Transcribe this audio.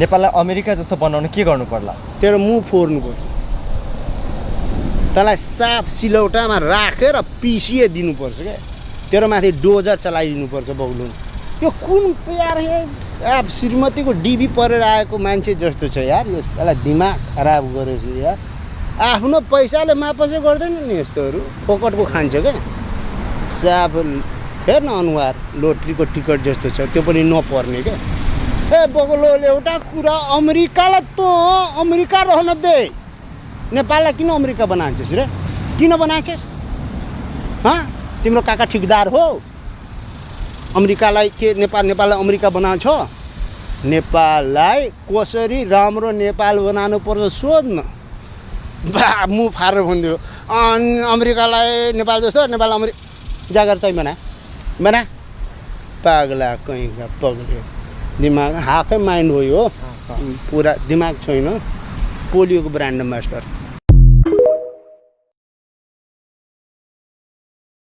नेपाललाई अमेरिका जस्तो बनाउन के गर्नु पर्ला? तेरो मुख फोर्नुपर्छ, तँलाई साफ सिलौटामा राखेर पिसिए दिनुपर्छ क्या, तेरो माथि डोजर चलाइदिनुपर्छ बौलुन। यो कुन यार साफ श्रीमतीको डिबी परेर आएको मान्छे जस्तो छ यार, यो साला दिमाग खराब गरेछ यार। आफ्नो पैसाले मापसै गर्दैन नि यस्तोहरू, फोकटको खान्छ क्या। साफ हेर्न अनुहार लोटरीको टिकट जस्तो छ, त्यो पनि नपर्ने क्या। ए बगलोले एउटा कुरा, अमेरिकालाई त अमेरिका रहन दे, नेपाललाई किन अमेरिका बनान्छस् रे? किन बनान्छस्? तिम्रो काका ठिकदार हो? अमेरिकालाई के नेपाललाई अमेरिका बनाउँछ? नेपाललाई कसरी राम्रो नेपाल बनाउनु पर्छ सोध्न। बा मुख फारेर भनिदियो अमेरिकालाई नेपाल जस्तो, नेपाल जागर तै बना पागला कहीँका पग्ल्यो। दिमाग हाफै माइन्ड हो यो, पुरा दिमाग छैन। पोलियोको ब्रान्ड एम्बेसडर।